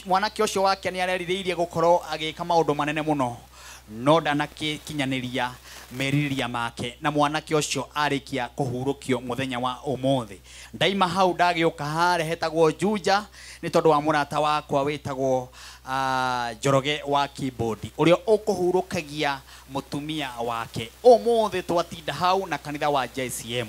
Mwanake ũcio wake nĩ arerirĩirie gũkorwo agĩka maũndũ manene mũno no ndanakinyanĩria merirĩria make na mwanake ũcio arĩkia kũhurũkio mũthenya wa ũmũthĩ. Ndaima hau ndagĩũka harĩa hetagwo Juja nĩ tondũ wa mũrata wakwa wĩtagwo Njoroge wa keyboard ũrĩa ũkũhurũkagia mũtumia wake. Ũmũthĩ twatinda hau na kanitha wa JCM.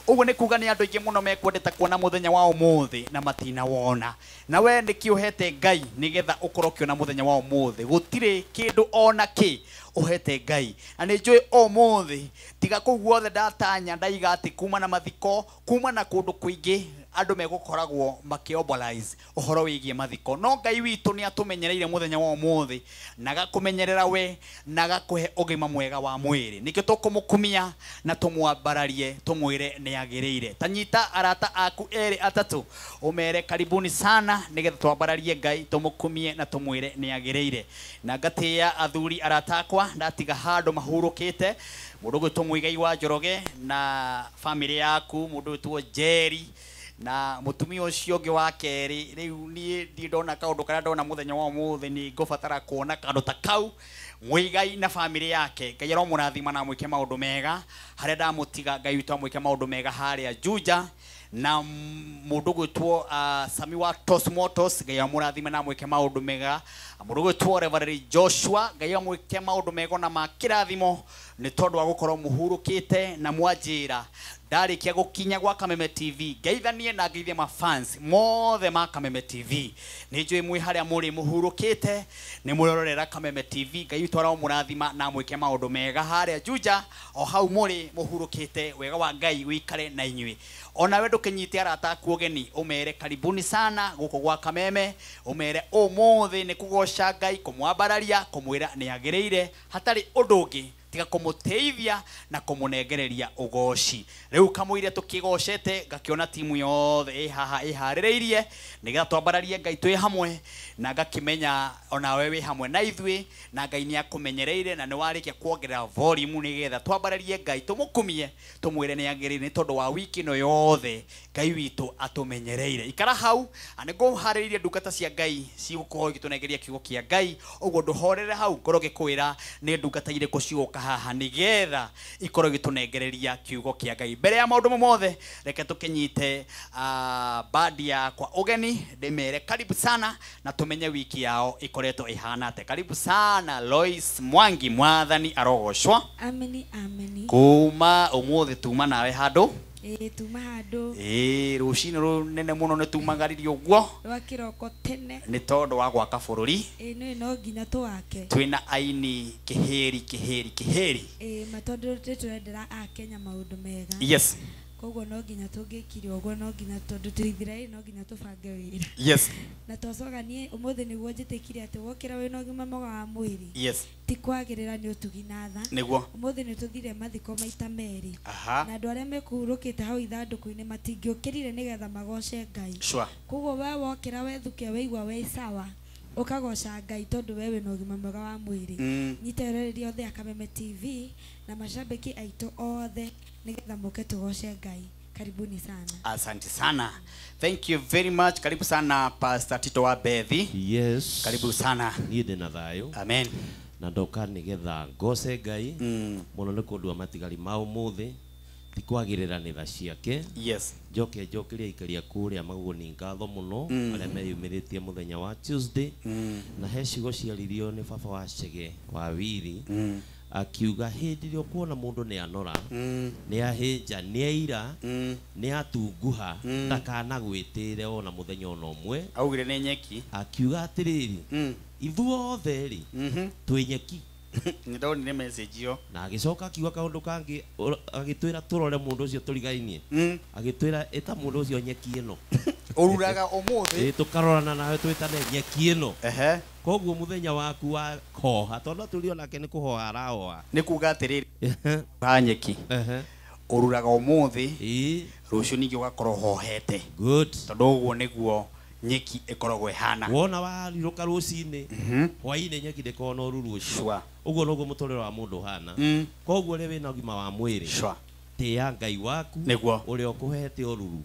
Ũguo nĩ kuga nĩ andũ aingĩ mũno mekwendete kuona mũthenya wa ũmũthĩ na matinawona. Na we nĩkĩ ũhete Ngai nĩgetha ũkorwo ũkĩona mũthenya wa ũmũthĩ? Gũtirĩ kĩndũ ona kĩ ũhete Ngai. Na nĩ njũĩ ũmũthĩ tiga kũu guothe ndatanya ndaiga atĩ kuma na mathiko kuma na kũndũ kũingĩ andũ megũkoragwo makĩobalize ũhoro wĩgiĩ mathiko. No Ngai witũ nĩ atũmenyereire mũthenya wa ũmũthĩ na agakũmenyerera we na agakũhe ũgima mwega wa mwĩrĩ. Nĩkĩo tũkũmũkumia na tũmwambararie tũmwĩre nĩ agĩrĩire. Ta nyita arata aku erĩ atatũ ũmere karibuni sana nĩgetha twambararie Ngai tũmũkumie na tũmwĩre nĩ agĩrĩire. Na ngatĩĩa athuri arata akwa ndatiga handũ mahurũkĩte mũndũ ũgwĩtwo Muigai wa Njoroge na famĩlĩ yaku mũndũ ũgwĩtwo Njeri na mũtumia ũcio ũngĩ wa kerĩ. Rĩu niĩ ndirĩ ndona kaũndũ karĩa ndona mũthenya wa ũmũthĩ nĩ ngũbatara kuona kaũndũ ta kau. Muigai na famĩlĩ yake Ngai aromũrathima na amwĩke maũndũ mega harĩa ndamũtiga Ngai witũ amwĩke maũndũ mega harĩa Juja. Na mũndũ ũgwĩtwo Sami wa Tosmotos Ngai amũrathime na amwĩke maũndũ mega. Mũndũ ũgwĩtwo Reverend Joshua Ngai amwĩke maũndũ mega na ma kĩrathimo nĩ tondũ wa gũkorwo mũhurũkĩte na mwanjĩra ndarĩkia gũkinya gwa Kameme TV ngeithanie na ngeithie mafans mothe ma Kameme TV. Nĩ njũĩ mwĩ harĩa mũrĩ mũhurũkĩte nĩ mũrorera Kameme TV. Ngai witũ aromũrathima na amwĩke maũndũ mega harĩa Juja o hau mũrĩ mũhurũkĩte. Wega wa Ngai wĩikare na inyuĩ. Ona we ndũkĩnyite arata aku ũgeni ũmere karibuni sana gũkũ gwa Kameme, ũmere ũmũthĩ nĩ kũgoca Ngai kũmwambararia kũmwĩra nĩ agĩrĩire hatarĩ ũndũ ũngĩ tiga kũmũteithia na kũmũnengereria ũgoci. Rĩu kamũire tũkĩgocete ngakĩona timu yothe ĩ haha ĩharĩrĩirie nĩgetha twambararie Ngai twĩ hamwe na ngakĩmenya onawe wĩ hamwe na ithuĩ na Ngai nĩ akũmenyereire na nĩ warĩkia kuongerera volume nĩgetha twambararie Ngai tũmũkumie tũmwĩre nĩ agĩrĩire nĩ tondũ wa wiki ĩno yothe Ngai witũ atũmenyereire. Ikara hau na nĩ ngũharĩrĩirie ndungata cia Ngai cigũkorwo igĩtũnengeria kiugo kĩa Ngai ũguo ndũhorere hau ngorwo ngĩkwĩra nĩ ndungata irĩkũ cigũka haha nĩgetha ikorwo igĩtũnengereria kiugo kĩa Ngai. Mbere ya maũndũ mothe reke tũkĩnyite bandi yakwa ũgeni ndĩmere karibu sana na tũmenye wiki yao ĩkoretwo ĩhana atĩa. Karibu sana Lois Mwangi, mwathani arogocwo. Ameni, ameni. Kuma ũmũthĩ tuma nawe handũ. Ĩĩ tuma handũ. Ĩĩ rũcinĩ rũnene mũno nĩ tumagaririe ũguo rwa kĩroko tene nĩ tondũ wa gwaka bũrũri. Ĩĩ nĩ no nginya tũwake. Twĩna aini kĩhĩri kĩhĩri kĩhĩri. Ĩĩ ma tondũ tũrendera Akenya maũndũ mega. Yes. Koguo no nginya tũngĩkire ũguo no nginya tondũ twĩ Ithiraeli no nginya tũbange wĩra. Yes. Na twacoka niĩ ũmũthĩ nĩguo njĩtĩkire atĩ wokĩra wĩna ũgima mwega wa mwĩrĩ. Yes. Ti kwagĩrĩra nĩ ũtugi na tha. Nĩguo. Ũmũthĩ nĩ tũthire mathiko maita merĩ. Aha. Na andũ arĩa mekũhurũkĩte hau ithandũkũ-inĩ matingĩũkĩrire nĩgetha magoce Ngai. Sure. Koguo we wokĩra wethukia weigua wĩ sawa ũkagoca Ngai tondũ we wĩna ũgima mwega wa mwĩrĩ. Nyita eroreri othe a Kameme TV na mashabiki aitũ othe nĩgetha mũke tũgoce Ngai. Karibuni sana. Asante sana. Thank you very much. Karibu sana Pastor Tito wa Bethi. Yes. Karibu sana. Niĩ ndĩ na thayũ. Amen. Na ndoka nĩgetha ngoce Ngai mũno nĩ kũndua matigari ma ũmũthĩ ti kwagĩrĩra nĩ tha ciake. Yes. Njoke njokerie aikaria kũrĩa Magũgũni ngatho mũno arĩa meyumĩrĩtie mũthenya wa Tuesday. Na he ciugo ciaririo nĩ baba wa Chege wa Wiri akiuga hĩndĩ ĩrĩa ũkuona mũndũ nĩ anora nĩ ahĩnja nĩ aira nĩ atunguha ndakanagwĩtĩre ona mũthenya ona ũmwe. Augire nĩ nyeki. Akiuga atĩrĩrĩ ithuothe rĩ twĩ nyeki. Nĩ ndonire message ĩyo. Na agĩcoka akiuga kaũndũ kangĩ agĩtwĩra tũrore mũndũ ũcio tũrigainie. Agĩtwĩra ĩta mũndũ ũcio nyeki ĩno. Ũruraga ũmũthĩ. Ĩĩ tũkarorana nawe twĩtane nyeki ĩno. Ehe. Koguo mũthenya waku wa kũhoha tondũ atũrio nake nĩ kũhoha arahoha. Nĩ kuga atĩrĩrĩ ha nyeki. Ũruraga ũmũthĩ. Ĩĩ. Rũciũ ningĩ ũgakorwo ũhohete. Good. Tondũ ũguo nĩguo nyeki ĩkoragwo ĩhana. Wona warirũka rũcinĩ hwainĩ nyeki ndĩkoragwo na ũruru ũcio. Sure. Ũguo noguo mũtũrĩre wa mũndũ ũhana. Koguo rĩ wĩna ũgima wa mwĩrĩ. Sure. Tĩĩa Ngai waku Nĩguo. ũrĩa ũkũhete ũruru.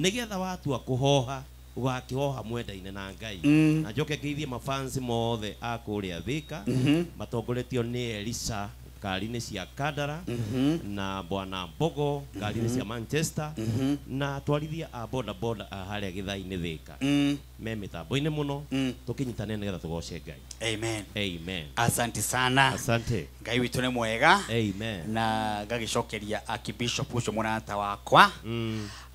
Nĩgetha watua kũhoha Ũgakĩhoha mwendaine na Ngai. Na njoke ngeithie mafansi mothe a kũrĩa Thika matongoretio nĩ Elisa ngari-inĩ cia Kandara na Bwana Mbogo ngari-inĩ cia Manchester na twarithia a boda boda a harĩa Gĩthai-inĩ Thika me mĩtambo-inĩ mũno tũkĩnyitane nĩgetha tũgoce Ngai. Amen. Amen. Asante sana. Asante. Ngai witũ nĩ mwega. Amen. Na ngagĩcokeria Archbishop ũcio mũrata wakwa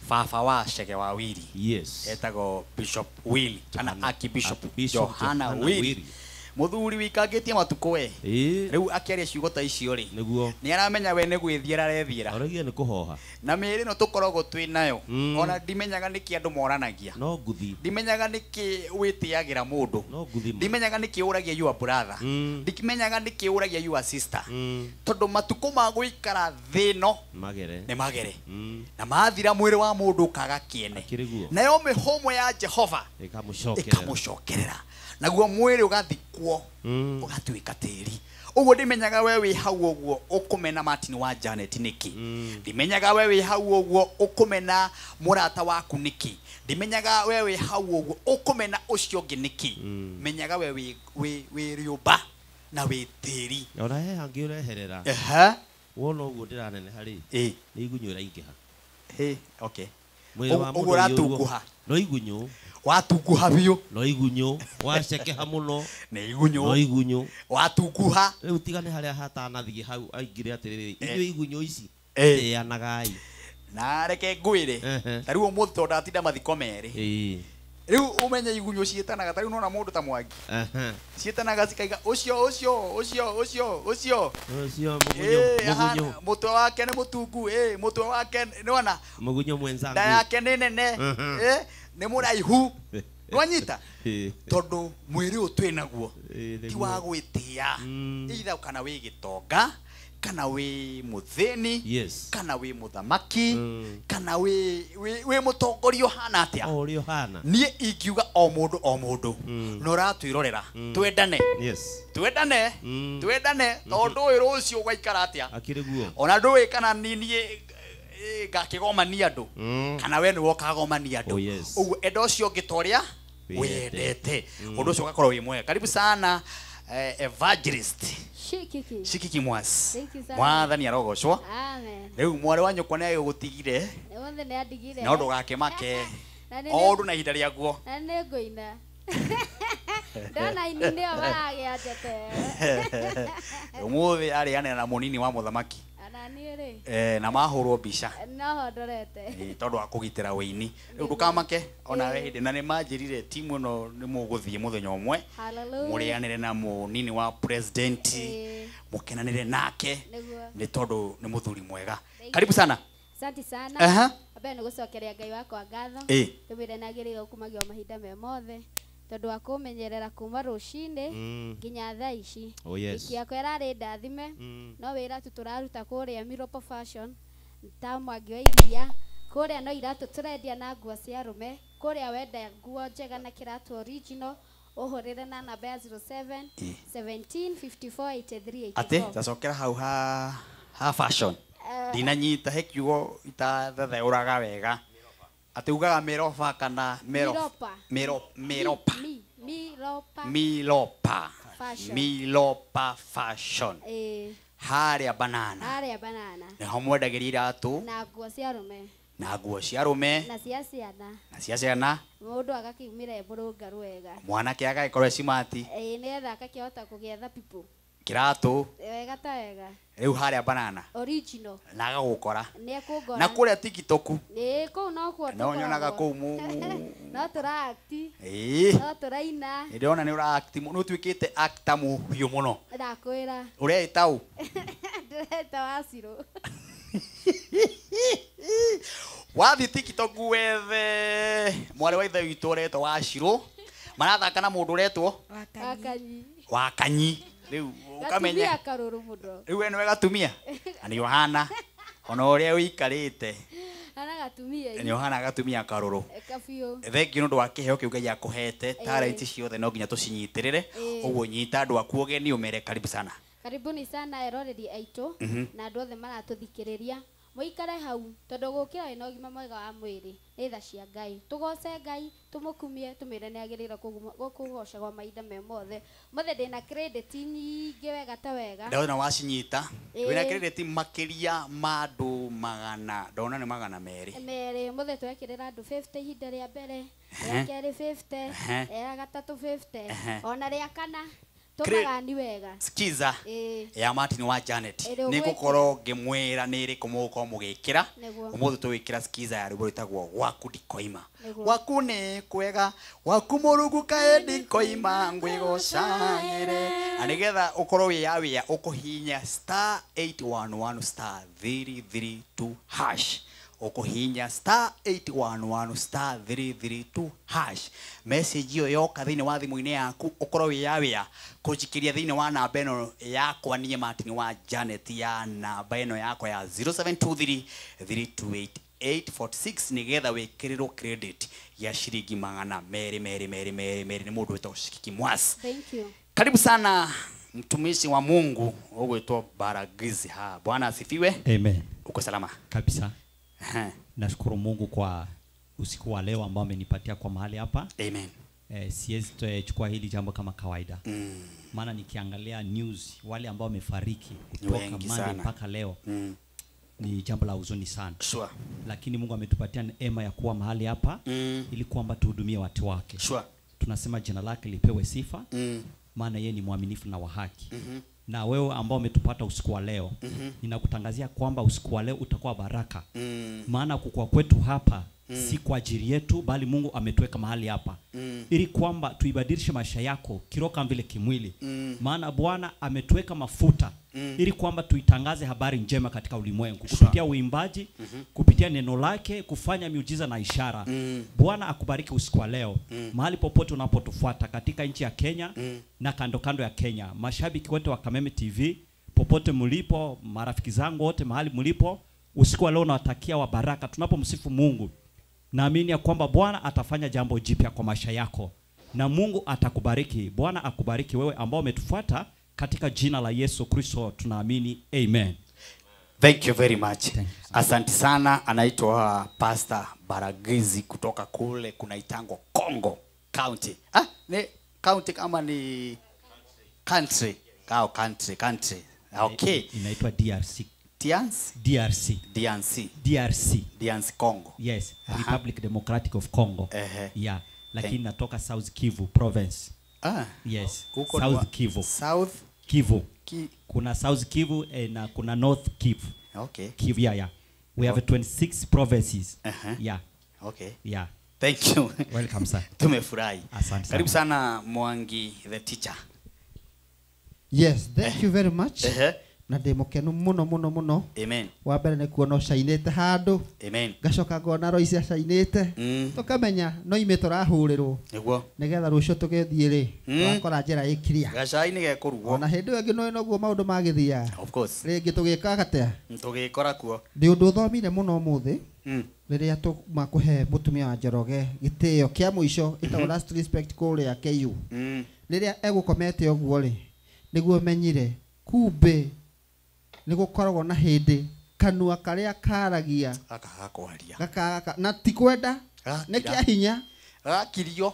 baba wa Chege wa Wili. Yes. Etagwo Bishop Willy kana Archbishop Johana Willy. Muthuri wikangĩtie matukũ we. Rĩu akĩaria ciugo ta icio rĩ, nĩguo nĩ aramenya we nĩ gwĩthiĩra arethiĩra. Aragia nĩ kũhoha. Na mĩĩrĩ ĩno tũkoragwo twĩ nayo ona ndimenyaga nĩkĩ andũ moranagia. No nguthi. Ndimenyaga nĩkĩ wĩtĩagĩra mũndũ. No nguthi. Ndimenyaga nĩkĩ ũragia your brother. Ndimenyaga nĩkĩ ũragia your sister. Tondũ matukũ ma gũikara thĩ ĩno magere. Nĩ magere. Na mathira mwĩrĩ wa mũndũ ũkaga kĩene. Nayo mĩhũmũ ya Jehova ĩkamũcokerera. Naguo mwĩrĩ ũgathikwo ũgatuĩka tĩri. Ũguo ndimenyaga we wĩ hau ũguo ũkũmena Martin wa Janet nĩkĩ. Ndimenyaga we wĩ hau ũguo ũkũmena mũrata waku nĩkĩ. Ndimenyaga we wĩ hau ũguo ũkũmena ũcio ũngĩ nĩkĩ. Menyaga we wĩ rĩũmba na wĩ tĩri. Ona he hangĩ ũreherera. Wona ũguo ndĩraneneha rĩ, nĩ igunyũ ĩraingĩha. Okay. Ũguo ũratunguha. No igunyũ. Watunguha biũ. No igunyũ. Wacekeha mũno. Nĩ igunyũ. No igunyũ. Watunguha. Rĩu tiga nĩ harĩa hatanathiĩ hau aingire atĩrĩrĩ, inyuĩ igunyũ ici tĩanagai. Na reke ngwĩre. Ta rĩu ũmũthĩ tondũ ndatinda mathiko merĩ. Rĩu ũmenye igunyũ ciĩtanaga ta rĩu nona mũndũ ta Mwangi. Ciĩtanaga cikaiga ũcio ũcio ũcio ũcio ũcio. Ũcio mũgunyũ. Mũtwe wake nĩ mũtungu, mũtwe wake nĩwona. Mũgunyũ mwenzangu. Nda yake nĩ nene. Nĩ mũraihu. Nwanyita? Tondũ mwĩrĩ ũyũ twĩ naguo ti wa gwĩtĩa. Either kana wĩ gĩtonga, kana wĩ mũthĩni, kana wĩ mũthamaki, kana wĩ mũtongoria ũhana atĩa. O ũrĩa ũhana. Niĩ ingiuga o mũndũ o mũndũ na ũratwĩrorera twendane. Twendane, twendane tondũ ũyũ rũciũ ũgaikara atĩa. Akĩrĩ guo. Ona ndũĩ kana niĩ ngakĩgomania andũ kana we nĩwe ũkagomania andũ. Ũguo enda ũcio ũngĩ ta ũrĩa wendete. Ũndũ ũcio ũgakorwo wĩ mwega. Karibu sana evangelist Shikiki. Shikiki Mwas. Thank you sana. Mwathani arogocwo. Amen. Rĩu mwarĩ wa nyũkwa nĩ agĩgũtigire. Wothe nĩ andigire. No ndũgakĩmake. O ũndũ na ihinda rĩaguo. Na nĩ ngũina. Ndona ini nĩo maragĩa njete. Ũmũthĩ arĩanĩra na mũnini wa mũthamaki. Ana niĩ rĩ. Na mahũrwo mbica. No ndorete. Tondũ wa kũgitĩra wĩini. Rĩu ndũkamake onawe hĩndĩ na nĩ manjĩrire timu ĩno nĩ mũgũthiĩ mũthenya ũmwe. Mũrĩanĩre na mũnini wa president. Mũkenanĩre nake. Nĩ tondũ nĩ mũthuri mwega. Karibu sana. Asante sana. Ambe nĩ gũcokeria Ngai wakwa ngatho. Ndĩmwĩre nagĩrĩirwo kumagio mahinda me mothe. Tondũ wa kũmenyerera kuma rũcinĩ nginya thaa ici. Wiki yakwa ĩrarĩ ndathime no wĩra tu tũraruta kũrĩa Miropo Fashion ta Mwangi wa Iria kũrĩa no iratũ tũrendia na nguo cia arũme kũrĩa wenda nguo njega na kĩratũ original ũhũrĩre na namba ya 07 17 54 83 84. Atĩ tacokera hau ha fashion ndinanyita he kiugo itathatheũraga wega. Atĩ ugaga miroba kana miropa. Miropa. Miropa. Miropa. Fashion. Miropa Fashion. Harĩa banana. Harĩa banana. Nĩho mwendagĩria iratũ. Na nguo cia arũme. Na nguo cia arũme. Na cia ciana. Na cia ciana. Mũndũ agakiumĩra e mũrũngarũ wega. Mwanake agagĩkorwo e smart. Nĩgetha akakĩhota kũgĩetha people. Kĩratũ. Wega ta wega. Rĩu harĩa banana. Original. Na agagũkora. Nĩ ekũngora. Na kũrĩa TikTok. Ĩĩ kũu no kuo. No nyonaga kũu No tũra act. No tũraina. Nĩ ndĩrona nĩ ũra act nĩ ũtuĩkĩte actor mũhiũ mũno. Ndakwĩra. Ũreĩta ũ? Ndĩreta Wacirũ. Wathiĩ TikTok wethe mwarĩ wa ithe witũ ũretwo Wacirũ. Marathaka na mũndũ ũretwo Wakanyi. Wakanyi. Rĩu ũkamenya Gatumia karũrũ mũno. Rĩu we nĩwe gatumia. Na nĩ ũhana ona ũrĩa ũikarĩte. Hana gatumia. Nĩ ũhana gatumia karũrũ. Kabiũ. Thengiũ nĩ ũndũ wa kĩheo kĩu Ngai akũhete. Talent ciothe no nginya tũcinyitĩrĩre. Ũguo nyita andũ aku ũgeni ũmere karibu sana. Karibuni sana eroreri aitũ na andũ othe maratũthikĩrĩria. Mũikare hau tondũ gũkĩra wĩna ũgima mwega wa mwĩrĩ nĩ tha cia Ngai. Tũgoce Ngai, tũmũkumie, tũmwĩre nĩ agĩrĩirwo kũgocagwo mahinda me mothe. Mothe ndĩna credit nyingĩ wega ta wega. Ndona wacinyita. Wĩna credit makĩria ma andũ magana, ndona nĩ magana merĩ. Merĩ, mothe twekĩrĩra andũ 50 ihinda rĩa mbere, rĩa kerĩ 50, rĩa gatatũ 50, ona rĩa kana. Tũmagani wega. Skiza ya Martin wa Janet. Nĩ ngũkorwo ngĩmwĩra nĩ ĩrĩkũ mũgũkorwo mũgĩkĩra. Ũmũthĩ tũgwĩkĩra skiza ya rwĩmbo rwĩtagwo Gwaku Ndikoima. Gwaku nĩ kwega, gwaku mũrungu kaĩ ndikoima ngwĩgocagĩre. Na nĩgetha ũkorwo wĩ ya wĩa ũkũhihinya star 811 star 332 hash. Ũkũhihinya star 811 star 332 hash. Message ĩyo yoka thĩinĩ wa thimũ-inĩ yaku ũkorwo wĩ ya wĩa kũnjikĩria thĩinĩ wa namba ĩno yakwa niĩ Martin wa Janet ya namba ĩno yakwa ya 0723 328 846 nĩgetha wĩkĩrĩrwo credit ya shiringi magana merĩ merĩ merĩ merĩ merĩ nĩ mũndũ wĩtagwo Shikiki Mwasi. Thank you. Karibu sana mtumishi wa Mungu ũgwĩtwo Baragizi. Ha, Bwana asifiwe. Amen. Uko salama? Kabisa. Nashukuru Mungu kwa usiku wa leo ambao amenipatia kwa mahali hapa. Amen. Siwezi chukua hili jambo kama kawaida. Maana nikiangalia news wale ambao wamefariki kutoka Monday mpaka leo. Ni jambo la huzuni sana. Sure. Lakini Mungu ametupatia neema ya kuwa mahali hapa ili kwamba tuhudumie watu wake. Sure. Tunasema jina lake lipewe sifa. Maana yeye ni mwaminifu na wa haki. Na wewe ambao umetupata usiku wa leo, ninakutangazia kwamba usiku wa leo utakuwa baraka. Maana kukua kwetu hapa si kwa ajili yetu, bali Mungu ametuweka mahali hapa ili kwamba tuibadilishe maisha yako kiroho kama vile kimwili. Maana Bwana ametuweka mafuta ili kwamba tuitangaze habari njema katika ulimwengu kupitia uimbaji, kupitia neno lake, kufanya miujiza na ishara. Bwana akubariki usiku wa leo. Mahali popote unapotufuata katika nchi ya Kenya na kando kando ya Kenya, mashabiki wote wa Kameme TV popote mlipo, marafiki zangu wote mahali mlipo, usiku wa leo nawatakia wa baraka. Tunapomsifu Mungu, naamini ya kwamba Bwana atafanya jambo jipya kwa maisha yako na Mungu atakubariki. Bwana akubariki wewe ambao umetufuata katika jina la Yesu Kristo tunaamini, amen. Thank you very much. Asante sana. Anaitwa Pastor Baragizi kutoka kule kunaitangwa Congo County. Ah, ni county kama ni country. Kao country, country. Okay. Inaitwa DRC. DRC? DRC. DRC. DRC. DRC Congo. Yes, Republic Democratic of Congo. Yeah, lakini natoka South Kivu province. Ah. Yes. Kuko South Kivu. South Kivu. Kuna South Kivu na kuna North Kivu. Okay. Kivu, yeah, yeah. We have 26 provinces. Yeah. Okay. Yeah. Thank you. Welcome sir. Tumefurahi. Asante. Karibu sana Mwangi the teacher. Yes, thank you very much. Na ndĩ mũkenu mũno mũno mũno. Amen. Wa mbere nĩ kuona ũcainĩte handũ. Amen. Ngacoka ngona Royce acainĩte. Tũkamenya no ime tũrahũrĩrwo. Nĩguo. Nĩgetha rũciũ tũgĩthiĩ rĩ, twakora njĩra ĩ clear. Gacai nĩ gekũrugwo. Ona hĩndĩ ĩyo ĩngĩ nĩ noguo maũndũ magĩthiaga. Of course. Rĩngĩ tũgĩkaga atĩa? Tũgĩkora kuo. Nĩ ũndũ ũthomire mũno ũmũthĩ. Rĩrĩa tũma kũhe mũtumia wa Njoroge gĩtĩo kĩa mũico ĩtagwo last respect kũrĩa KU. Rĩrĩa egũkomete ũguo rĩ, nĩguo menyire kumbe nĩ gũkoragwo na hĩndĩ kanua karĩa karagia gakaga kwaria gakaga na ti kwenda nĩ kĩa hinya gakirio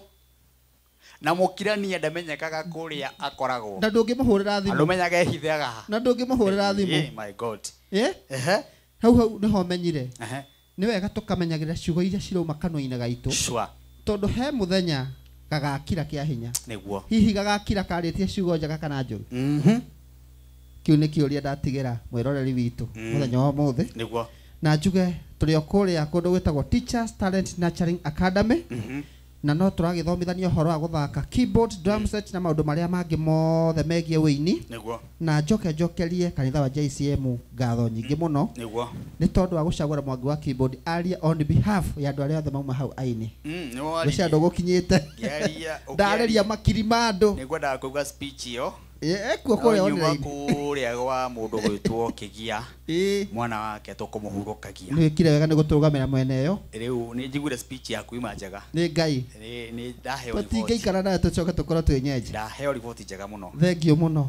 na mũkirania ndamenyekaga kũrĩa akoragwo na ndũngĩmũhũrĩra thimũ andũmenyaga ehithaga na ndũngĩmũhũrĩra thimũ. My God. Hau hau nĩho menyire nĩ wega tũkamenyagĩrĩra ciugo iria cirauma kanua-inĩ gaitũ. Sure. Tondũ he mũthenya gagakira kĩa hinya. Nĩguo. Hihi gagakira karĩtie ciugo njega kana njũru. Kiu nĩ kĩũria ndatigĩra mwĩroreri witũ mũthenya wa ũmũthĩ. Nĩguo. Na njuge tũrĩ o kũrĩa kũndũ gwĩtagwo Teachers Talent Nurturing Academy. Na no tũragĩthomithania ũhoro wa gũthaka keyboard, drum set na maũndũ marĩa mangĩ mothe megiĩ wĩini. Nĩguo. Na njoke njokerie kanitha wa JCM ngatho nyingĩ mũno. Nĩguo. Nĩ tondũ wa gũcagũra Mwangi wa keyboard aria on behalf ya andũ arĩa othe mauma hau aini. Nĩwaririe. Gũcio andũ gũkinyĩte. Ndarĩria makiri ma andũ. Nĩngwendaga kũigua speech ĩyo. Ekuo kũrĩa online. Kũrĩa gwa mũndũ gwĩtwo Kĩgia. Mwana wake tũkũmũhurũkagia. Nĩ wĩkire wega nĩ gũtũrũgamĩra mwene ĩyo. Rĩu nĩ njiguire speech yaku ima njega. Nĩ Ngai. Nĩ ndaheo riboti. Tũtingĩikara nayo tũcoke tũkorwo twĩ nyenje. Ndaheo riboti njega mũno. Thengiũ mũno.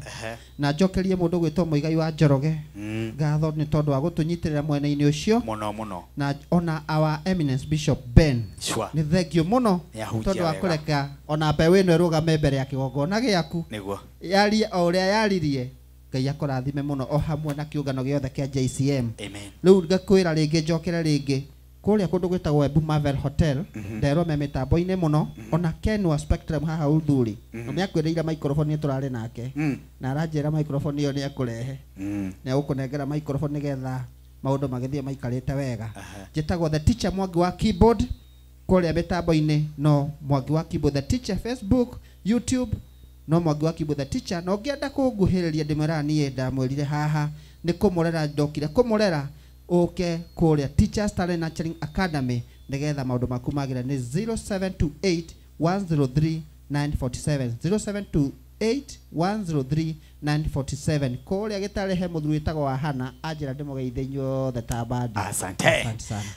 Na njokerie mũndũ gwĩtwo Mũigai wa Njoroge. Ngatho nĩ tondũ wa gũtũnyitĩrĩra mwena-inĩ ũcio. Mũno mũno. Na ona our eminence Bishop Ben. Sure. Nĩ thengiũ mũno tondũ wa kũreka ona mbeũ ĩno ĩrũgame mbere ya kĩgongona gĩaku. Nĩguo. Yarie o ũrĩa yaririe. Ngai akũrathime mũno o hamwe na kĩũngano gĩothe kĩa JCM. Amen. Rĩu ngakwĩra rĩngĩ njokere rĩngĩ kũrĩa kũndũ gwĩtagwo Embu Marvel Hotel nderwo me mĩtambo-inĩ mũno ona Ken wa Spectrum haha Uthuri na nĩakwĩrĩire microphone tũrarĩ nake na aranjĩra microphone ĩyo nĩekũrehe nĩ egũkũnengera microphone nĩgetha maũndũ magĩthiĩ maikarĩte wega. Njĩtagwo The Teacher Mwangi wa keyboard kũrĩa mĩtambo-inĩ no Mwangi wa keyboard The Teacher Facebook, YouTube no Mwangi wa keyboard The Teacher. No ngĩenda kũnguhĩrĩria ndĩmwĩraga niĩ ndamwĩrire haha nĩ kũmũrera ndokire kũmũrera ũke kũrĩa Teachers Talent Nurturing Academy nĩgetha maũndũ maku magĩre. Nĩ 0728 103 947 0728 103 947 kũrĩa gĩtarĩ he mũthuri wĩtagwo wa Hana anjĩra ndĩmũgeithie inyuothe ta bandi. Asante.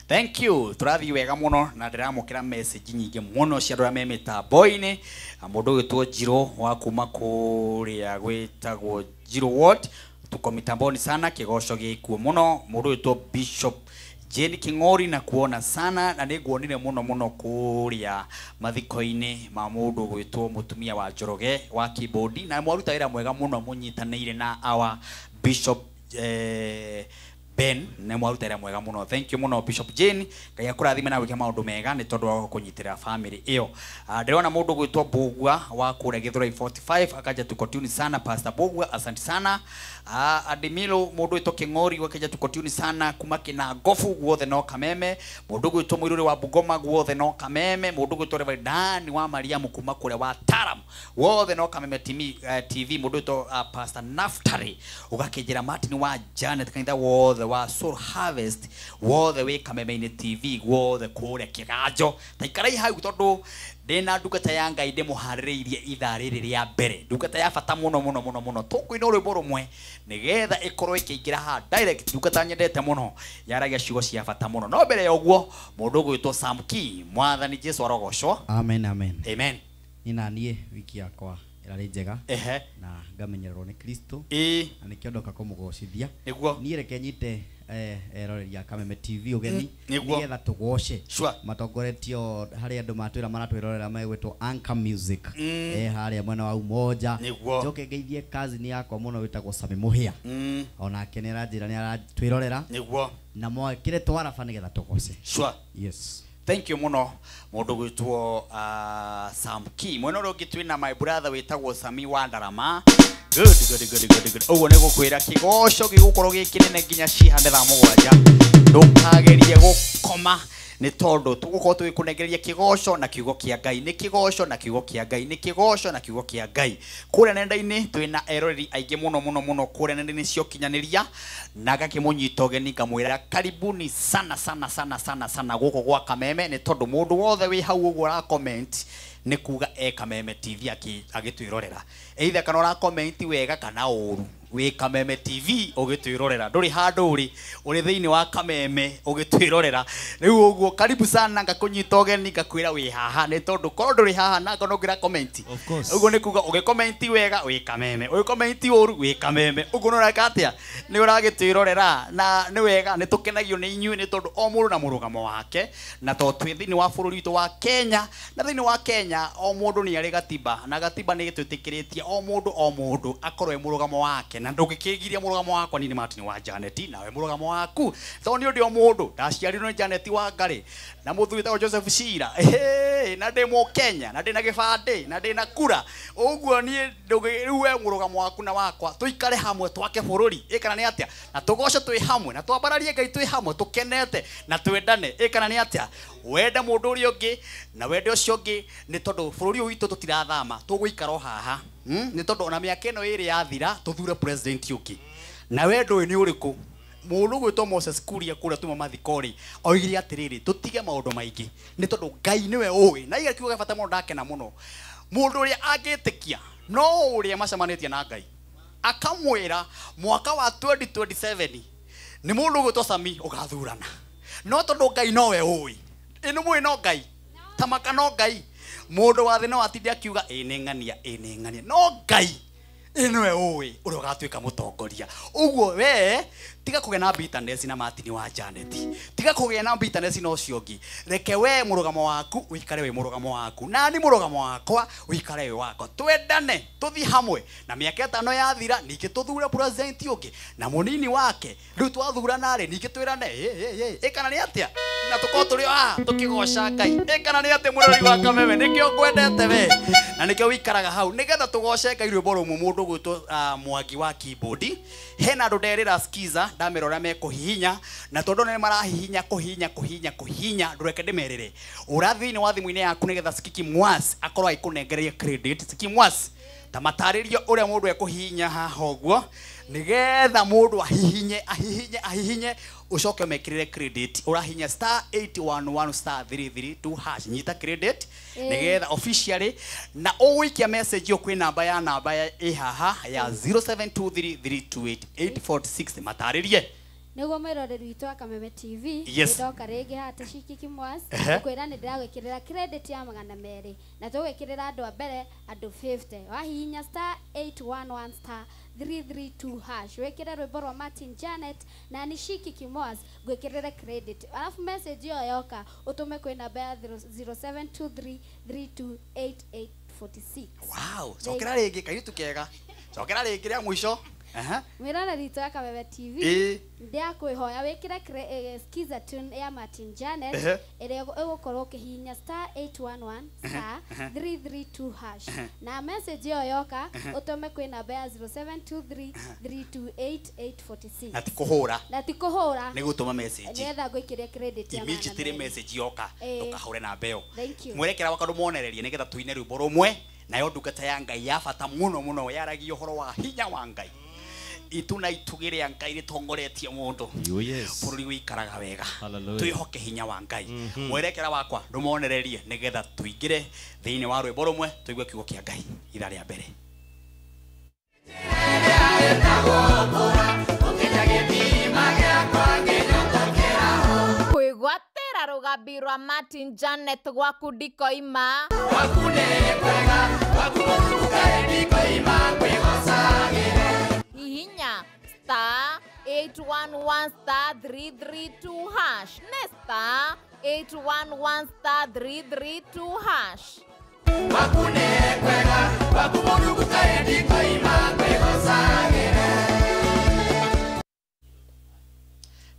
Thank you. Tũrathiĩ wega mũno na ndĩramũkĩra message nyingĩ mũno cia andũ arĩa me mĩtambo-inĩ. Mũndũ ũgĩtwo Njirũ wa kuma kũrĩa gwĩtagwo Njirũ Ward tuko mitamboni sana, kĩgoco gĩkuo mũno. Mũndũ ũgĩtwo Bishop Jane King'ori na kuona sana na nĩnguonire mũno mũno kũrĩa mathiko-inĩ ma mũndũ gwĩtwo mũtumia wa Njoroge wa keyboard na mwaruta wĩra mwega mũno mũnyitanĩire na our Bishop Ben nĩ mwaruta wĩra mwega mũno. Thank you mũno Bishop Jane, Ngai akũrathime na wĩke maũndũ mega nĩ tondũ wa kũnyitĩrĩra family ĩyo. Ndĩrona mũndũ gwĩtwo Mbũgua wa kũrĩa Gĩthũrai 45 akaja tuko tune sana. Pastor Mbũgua asante sana. Adimilo mũndũ wĩtwo Kĩng'ori wakaja tuko tune sana kuma Kĩnangobu guothe no Kameme. Mũndũ gwĩtwo Mũirũrĩ wa Bungoma guothe no Kameme. Mũndũ gwĩtwo Reverend Dan wa Mariamu kuma kũrĩa wa Taram wothe no Kameme TV. Mũndũ wĩtwo Pastor Naftali ũgakĩnjĩra Martin wa Janet kanitha wothe wa Soul Harvest wothe wĩ Kameme-inĩ TV wothe kũrĩa Kĩganjo. Taikarai hau tondũ ndĩna ndungata ya Ngai ndĩmũharĩrĩirie ithaa rĩrĩ rĩa mbere, ndungata ya bata mũno mũno mũno mũno. Tũkũina rwĩmbo rũmwe nĩgetha ĩkorwo ĩkĩingĩra haha direct. Ndungata nyendete mũno yaragia ciugo cia bata mũno. No mbere ya ũguo mũndũ ũgwĩtwo Sam Key, Mwathani Jesu arogocwo. Amen, amen. Amen. Niĩ na niĩ wiki yakwa ĩrarĩ njega na ngamenyererwo nĩ Kristo na nĩkĩo ndoka kũmũgocithia. Niĩ reke nyite eroreria Kameme TV ũgeni nĩgetha tũgoce matongoretio harĩ andũ matwĩra maratwĩrorera megwĩtwo Anchor Music harĩa mwena wa Umoja. Njoke ngeithie cousin yakwa mũno wĩtagwo Sami Mũhĩa onake nĩ aranjĩra nĩ aratwĩrorera na mwekĩre twaraba nĩgetha tũgoce. Sure. Yes. Thank you mũno mũndũ gwĩtwo Sam Key. Mwena ũrĩa ũngĩ twĩna my brother wĩtagwo Sami wa Ndarama. Good good good good good. Ũguo nĩ gũkwĩra kĩgoco gĩgũkorwo gĩ kĩnene nginya cihande thaa mũgwanja. Ndũkagerie gũkoma nĩ tondũ tũgũkorwo tũgĩkũnengereria kĩgoco na kiugo kĩa Ngai. Nĩ kĩgoco na kiugo kĩa Ngai. Nĩ kĩgoco na kiugo kĩa Ngai. Kũrĩa nenda-inĩ twĩna eroreri aingĩ mũno mũno mũno kũrĩa nenda-inĩ cia ũkinyanĩria na ngakĩmũnyita ũgeni ngamwĩra karibuni sana sana sana sana sana gũkũ gwa Kameme nĩ tondũ mũndũ wothe wĩ hau ũguo ũra comment nĩ kuga e Kameme TV agĩtwĩrorera. Either kana ũra comment wega kana ũru, wĩ Kameme TV ũgĩtwĩrorera, ndũrĩ handũ ũrĩ, ũrĩ thĩinĩ wa Kameme ũgĩtwĩrorera. Rĩu ũguo karibu sana ngakũnyita ũgeni ngakwĩra wĩ haha nĩ tondũ korwo ndũrĩ haha na ngona ũngĩra comment. Ũguo nĩ kuga ũgĩkomenti wega wĩ Kameme, ũgĩkomenti ũru wĩ Kameme. Ũguo nĩ ũreka atĩa? Nĩ ũragĩtwĩrorera na nĩ wega, nĩ tũkenagio nĩ inyuĩ nĩ tondũ o mũndũ na mũrũgamo wake, na tondũ twĩ thĩinĩ wa bũrũri witũ wa Kenya, na thĩinĩ wa Kenya o mũndũ nĩ arĩ gatiba na gatiba nĩ ĩtwĩtĩkĩrĩtie o mũndũ akorwo e mũrũgamo wake na ndũngĩkĩgiria mũrũgamo wakwa. Niĩ nĩ Martin wa Janet nawe mũrũgamo waku tondũ nĩ ũndĩ o mũndũ ndaciarirwo nĩ Janet wa Ngarĩ na mũthuri wĩtagwo Joseph Shira na ndĩ Mũkenya na ndĩ na gĩbandĩ na ndĩ na kura. Ũguo niĩ rĩu we mũrũgamo waku na wakwa tũikare hamwe twake bũrũri ĩkana nĩ atĩa, na tũgoce twĩ hamwe na twambararie Ngai twĩ hamwe tũkenete na twendane ĩkana nĩ atĩa. Wende mũndũ ũrĩa ũngĩ na wende ũcio ũngĩ nĩ tondũ bũrũri ũyũ witũ tũtirathama, tũgũikara o haha nĩ tondũ ona mĩaka ĩno ĩrĩ yathira tũthure president ũngĩ na wendo ũyũ nĩ ũrĩkũ. Mũndũ gwĩtwo Moses Kuria kũrĩa tuma mathiko-rĩ oigire atĩrĩrĩ, tũtige maũndũ maingĩ nĩ tondũ Ngai nĩwe ũĩ. Na iga kiugo gĩa bata mũno, ndakena mũno. Mũndũ ũrĩa angĩtĩkia No ũrĩa macemanĩtie na Ngai akamwĩra mwaka wa 2027 nĩ mũndũ ũgwĩtwo Sami ũgathurana. No tondũ Ngai nowe ũĩ, ĩ nĩ mũĩ no Ngai tamaka no Ngai mũndũ wa thĩ no atinde akiuga ĩ nĩ ng'ania ĩ nĩ ng'ania, no Ngai ĩ nĩwe ũĩ ũrĩa ũgatuĩka mũtongoria. Ũguo we tiga kũgĩa na bitterness na Martin wa Janet, tiga kũgĩa na bitterness na ũcio ũngĩ. Reke we mũrũgamo waku ũikare wĩ mũrũgamo waku, na ni mũrũgamo wakwa ũikare wĩ wakwa. Twendane tũthiĩ hamwe, na mĩaka ĩtano yathira ningĩ tũthure president ũngĩ na mũnini wake. Rĩu twathurana rĩ ningĩ twĩrane ĩ kana nĩ atĩa, na tũkorwo tũrĩ haha tũkĩgoca Ngai. Ĩ kana nĩ atĩa mũrori wa Kameme, nĩkĩo ngwendete we na nĩkĩo wĩikaraga hau nĩgetha tũgoce Ngai. Rwĩmbo rũmwe mũndũ ũgwĩtwo Mwangi wa keyboard, hena andũ nderĩra skiza ndamera ũrĩa mekũhihinya, na tondũ nĩ marahihinya kũhihinya kũhihinya kũhihinya, ndũreke ndĩmerĩre ũra thĩinĩ wa thimũ-inĩ yaku nĩgetha Skiki Mwas akorwo agĩkũnengereria credit. Skiki Mwas ta matarĩrio ũrĩa mũndũ ekũhihinya haha ũguo nĩgetha mũndũ ahihinye ahihinye ahihinye ũcoke ũmekĩrĩre credit. Ũrahihinya star 811 star 332 hash, nyita credit nĩgetha officially na ũgũikia message ĩyo kwĩ namba ya ĩ haha ya 0723328846 matarĩrie. Nĩguo mwĩroreri witũ wa Kameme TV, ndoka rĩngĩ haha Taciki Kimwas kwĩra nĩ ndĩragwĩkĩrĩra credit ya 200 na tũgwĩkĩrĩra andũ a mbere andũ 50. Wahihinya star 811 star 332 hash wĩkĩre rwĩmbo rwa Martin Janet na ni Shiki Kimwas ngwĩkĩrĩre credit, alafu message ĩyo yoka ũtũme kwĩ namba ya 0723328846. Wow, cokera rĩngĩ kairĩtu kega, cokera rĩngĩ rĩa mũico. Mwĩroreri witũ wa Kameme TV, ndĩrakwĩhoya wĩkĩre skiza tune ya Martin Janet ĩrĩa ĩgũkorwo ũkĩhihinya star 811 star 332 hash na message ĩyo yoka ũtũme kwĩ namba ya 0723328846. Na ti kũhũra, na ti kũhũra, nĩ gũtũma message nĩgetha ngwĩkĩre credit ya immediately message yoka ndũkahũre namba ĩyo. Mwerekera wakwa ndũmonererie nĩgetha tũine rwĩmbo rũmwe nayo ndungata ya Ngai ya bata mũno mũno yaragia ũhoro wa hinya wa Ngai. Itu na itugĩ rĩa Ngai rĩtongoretie mũndũ bũrũri wĩikaraga wega. Twĩhoke hinya wa Ngai. Mwerekera wakwa ndũmonererie nĩgetha tũingĩre thĩinĩ wa rwĩmbo rũmwe tũigue kiugo kĩa Ngai ithaa rĩa mbere. Kwĩgwatĩra rũgambi rwa Martin Janet gwaku ndikoima. Gwaku nĩ kwega, gwaku mũtuka ndikoima kwĩgocagĩre. Hihinya star 811 star 332 hash ne star 811 star 332 hash. Gwaku nĩ kwega, gwaku mũtuka ndikoima kwĩgocagĩre.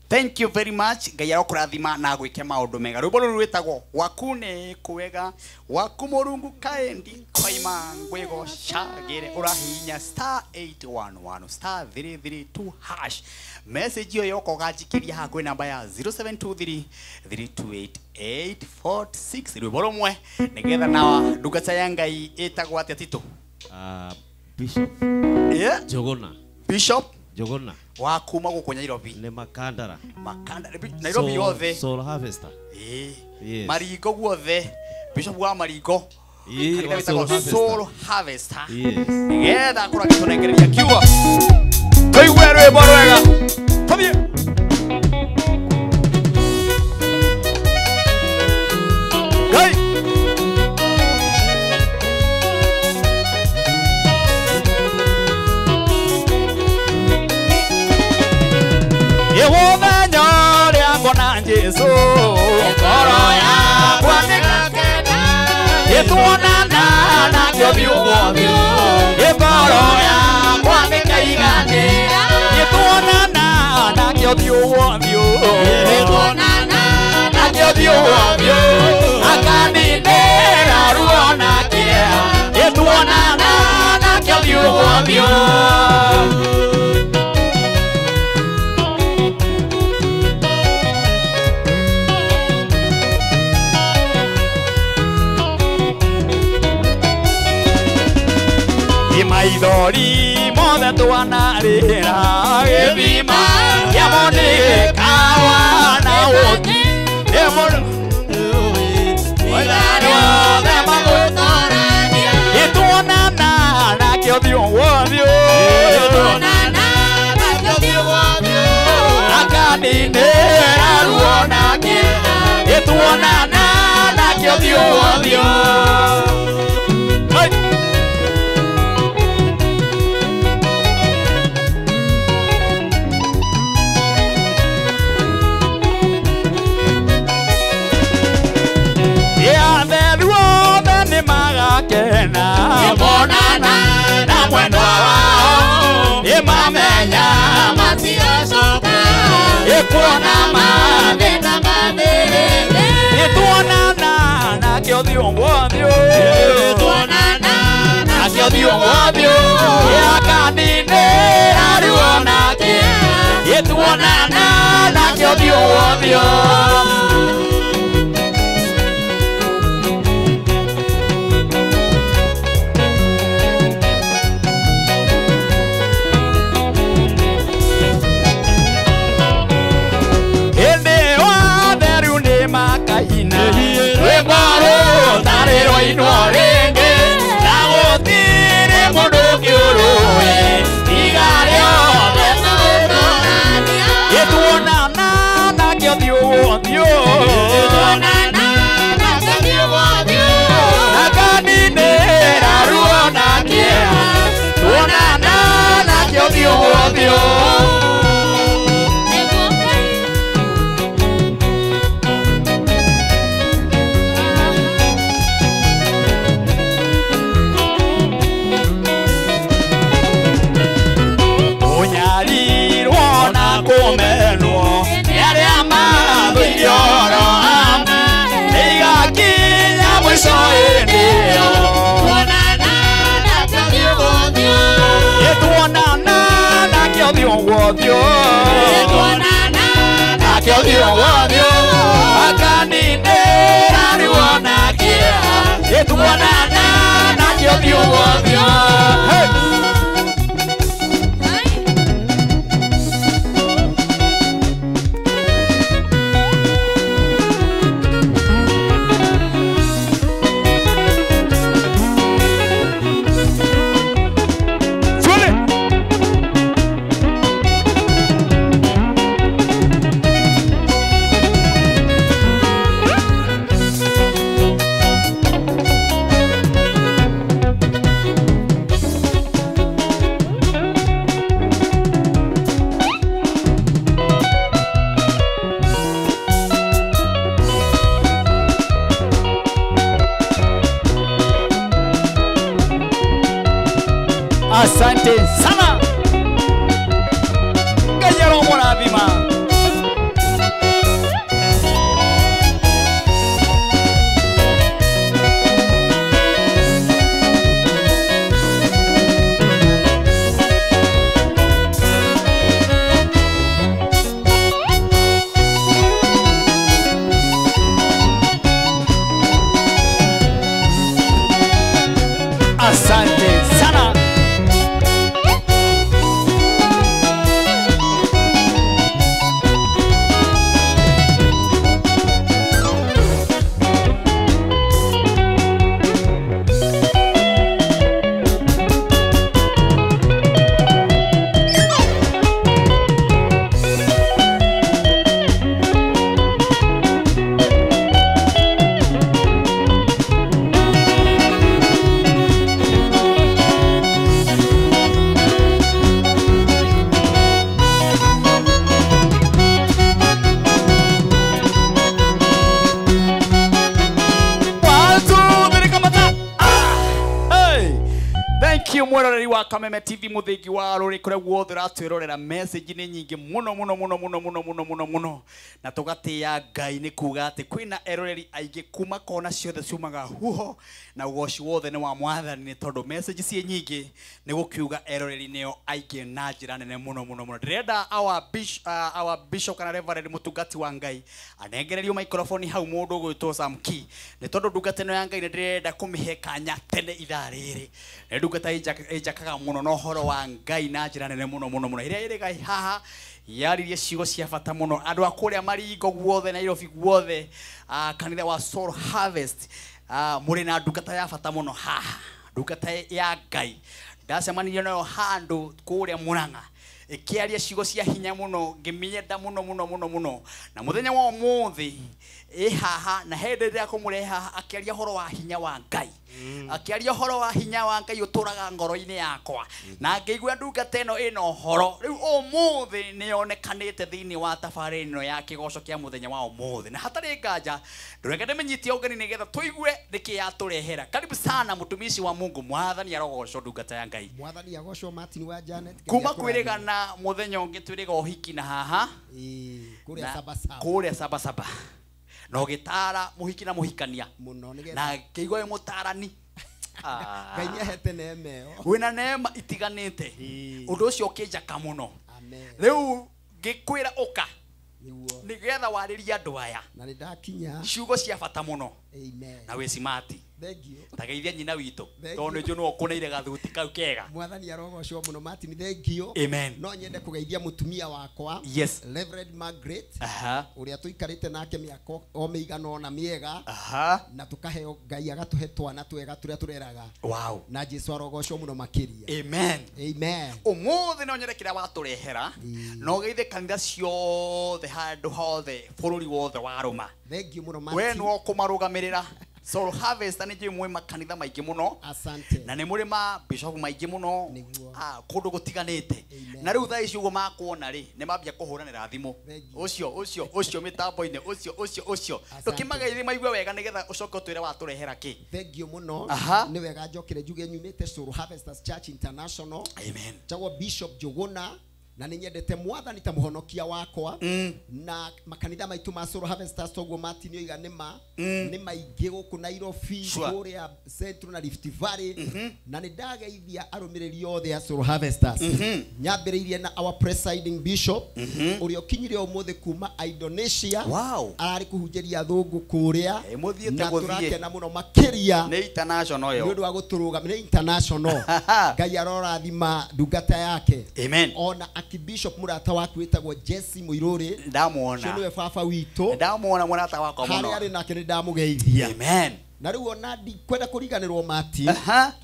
Thank you very much. Ngai arokũrathima na agwĩke maũndũ mega. Rwĩmbo rũrũ rwĩtagwo Gwaku nĩ kwega, gwaku Mũrungu kaĩ ndikoima ngwĩgocagĩre. Ũrahihinya star 811 star 332 hash. Message ĩyo yoka ũganjikĩria haha kwĩ namba ya 0723 328846. Rwĩmbo rũmwe nĩgetha na ndungata ya Ngai ĩtagwo atĩa Tito? Bishop. Yeah. Njuguna. Bishop Njuguna wa kuma gũkũ Nairobi. Nĩ Makandara. Makandara Nairobi yothe. Soul Harvester. Yes. Maringo guothe. Bishop wa Maringo. Soul Harvester. Yes. Nĩgetha akorwo agĩtũnengereria kiugo. Tũigue rwĩmbo rwega. Tũthiĩ. Ngai. Mũthenya ũrĩa ngona Jesũ, ngoro yakwa nĩgakena, ĩtuonana nake ũthiũ kwa ũthiũ, ngoro yakwa nĩkaiganĩra, ĩtuonana nake ũthiũ kwa ũthiũ, ĩtuonana nake ũthiũ kwa ũthiũ, akaninĩra ruo na kĩeha, ĩtuonana nake ũthiũ kwa ũthiũ. Maithori mothe twanarĩra gĩthima kĩamo nĩ kawa na ũthi nĩ mũndũ othe magũtorania ĩtuonana Akaninĩra ruo na kĩeha ĩtuonana nake ũthiũ ũthiũ. Hey! Magakena monana na mwendwa wao imamenya matiacoka ikuona mathĩna mathĩrĩte ituonana nake ũthiũ ũthiũ ituonana nake ũthiũ ũthiũ akaninĩra ruo na kĩeha ituonana nake ũthiũ ũthiũ. Asante sana. Ngai aromũrathima. Asante sana. Mweroreri wa Kameme TV muthingi wa ruri kuria guothe uratwirorera message ni nyingi muno muno muno muno muno muno muno muno na tugatia Ngai ni kuga ati kwina eroreri aingi kuma kona ciothe ciumaga huho na ugoci wothe ni wa mwathani ni tondu message ci nyingi ni gukiuga eroreri nio aingi na njira nene muno muno muno. Ndirenda our bishop kana reverend mutungati wa Ngai anengererio microphone hau mundu gwitwo Sam Key ni tondu ndungata ino ya Ngai ni ndirenda kumihe kanya tene ithaa riri ni ndungata ijakaga muno no horo wa Ngai na njira nene muno muno muno iria iriga haha yaririe ciugo cia bata muno andu a kuria Maringo guothe Nairobi guothe kanitha wa Soul Harvest muri na ndungata ya bata muno haha ndungata ya Ngai ndacemanirie nayo handu kuria Murang'a Ĩkĩaria ciugo cia hinya mũno, ngĩmĩenda mũno mũno mũno mũno. Na mũthenya wa ũmũthĩ ĩ haha na hĩndĩ ĩrĩa kũmũrehe haha akĩaria ũhoro wa hinya wa Ngai. Akĩaria ũhoro wa hinya wa Ngai ũtũraga ngoro-inĩ yakwa. Na ngĩigua ndungata ĩno ĩna ũhoro. Rĩu ũmũthĩ nĩyonekanĩte thĩinĩ wa tabarĩra ĩno ya kĩgoco kĩa mũthenya wa ũmũthĩ. Na hatarĩ nganja ndũreke ndĩmĩnyitie ũgeni nĩgetha tũigue nĩkĩ yatũrehera. Karibu sana mũtumishi wa Mungu, mwathani arogocwo ndungata ya Ngai. Mwathani agocwo Martin wa Janet. Kuma kwĩrĩgana mũthenya ũngĩ twĩrĩga ũhiki na haha kũrĩa Sabasaba. Kũrĩa Sabasaba. Na ũgĩtara mũhiki na mũhikania mũno nĩgetha na ngĩigua wĩ mũtarani. Ngai nĩahete neema ĩyo. Wĩna neema itiganĩte. Ũndũ ũcio ũkĩnjaka mũno. Amen. Rĩu ngĩkwĩra ũka nĩguo nĩgetha warĩrie andũ aya na nĩndakinya ciugo cia bata mũno. Amen. Na wĩ smart. Thank you. Tageithia nyina witũ Thank tondũ you. nĩ njũĩ nĩwe ũkũneire gathuti kau kega. Mwathani arogocwo mũno Martin, thank you. Amen. No nyende kũgeithia mũtumia wakwa. Yes. Reverend Margaret. Aha. Ũrĩa tũikarĩte nake mĩaka o mĩigana ũna mĩega. Aha. Na tũkaheo Ngai agatũhe twana twega tũrĩa tũreraga. Wow. Na Jesu arogocwo mũno makĩria. Amen. Amen. Ũmũthĩ no nyende kĩrĩa watũrehera na ũgeithie kanitha ciothe handũ hothe bũrũri wothe wa Rũma. Thank you mũno We Martin. nĩwe ũkũmarũgamĩrĩra. Soul Harvester nĩ njũĩ mwĩ makanitha maingĩ mũno. Asante. Na nĩ mũrĩ ma bishop maingĩ mũno. Kũndũ gũtiganĩte. Na rĩu thaa ici ũguo makuona rĩ, nĩ mambia kũhũranĩra thimũ. Ũcio ũcio ũcio mĩtambo-inĩ ũcio ũcio ũcio. Ndũkĩmageithie maigue wega nĩgetha ũcoke ũtwĩre watũrehera kĩ. Thank you mũno. Nĩ wega njokere njuge nyumĩte Soul Harvesters Church International. Amen. Njagwo Bishop Njuguna na nĩ nyendete mwathani ta mũhonokia wakwa. Na makanitha maitũ ma Soul Harvesters toguo Martin oiga nĩ ma nĩ maingĩ gũkũ Nairobi, kũrĩa Central na Rift Valley. Na nĩ ndageithia arũmĩrĩri othe a Soul Harvesters. Nyambĩrĩirie na our presiding bishop ũrĩa ũkinyire ũmũthĩ kuma Indonesia. Wow. Ararĩ kũhunjĩria athũngũ kũrĩa. Mũthiĩte Na gũthiĩ. tũrakena mũno makĩria. Nĩ international Nĩ ĩyo. ũndũ wa gũtũrũgamia nĩ international. Ngai arorathima ndungata yake. Amen. Ona Archbishop mũrata waku wĩtagwo Jesse Mũirũrĩ. Ndamuona. Ũcio nĩwe baba witũ. Ndamuona mũrata wakwa mũno. Harĩa arĩ nake nĩ ndamũgeithia. Amen. Na rĩu ona ndikwenda kũriganĩrwo Martin.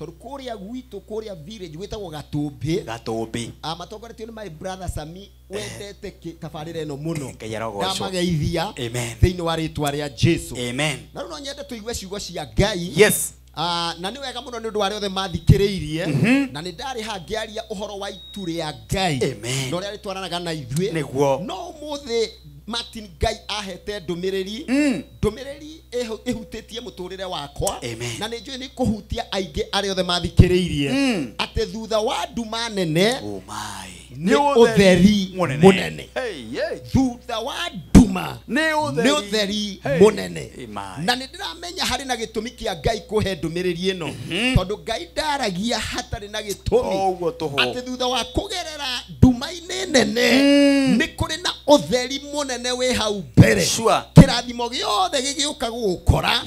Tondũ kũrĩa gwitũ kũrĩa village gwĩtagwo Gatũmbĩ. Gatũmbĩ. Matongoretio nĩ my brother Sami wendete tabarĩra ĩno mũno. Ngai arogocwo. Ndamageithia. Amen. Thĩinĩ wa rĩtwa rĩa Jesu. Amen. Na rĩu no nyende tũigue ciugo cia Ngai. Yes. Na nĩ wega mũno nĩ ũndũ wa arĩa othe mathikĩrĩirie. Na nĩ ndarĩ haha ngĩaria ũhoro wa itu rĩa Ngai. Amen. Na ũrĩa rĩtwaranaga na ithuĩ. Nĩguo. No ũmũthĩ Martin Ngai ahete ndũmĩrĩri. Ndũmĩrĩri ĩhutĩtie mũtũrĩre wakwa. Amen. Na nĩ njũĩ nĩ kũhutia aingĩ arĩa othe mathikĩrĩirie. Atĩ thutha wa nduma nene Oh my. nĩ ũtheri mũnene. Hey, hey. Thutha wa nduma Nĩ ũtheri. nĩ ũtheri Hey. mũnene. Amen. Na nĩ ndĩramenya harĩ na gĩtũmi kĩa Ngai kũhe ndũmĩrĩri ĩno. Tondũ Ngai ndaragia hatarĩ na gĩtũmi. Ũguo tũhũ. Atĩ thutha wa kũgerera nduma-inĩ nene nĩ kũrĩ na ũtheri mũnene wĩ hau mbere. Sure. Kĩrathimo gĩothe gĩgĩũka gũgũkora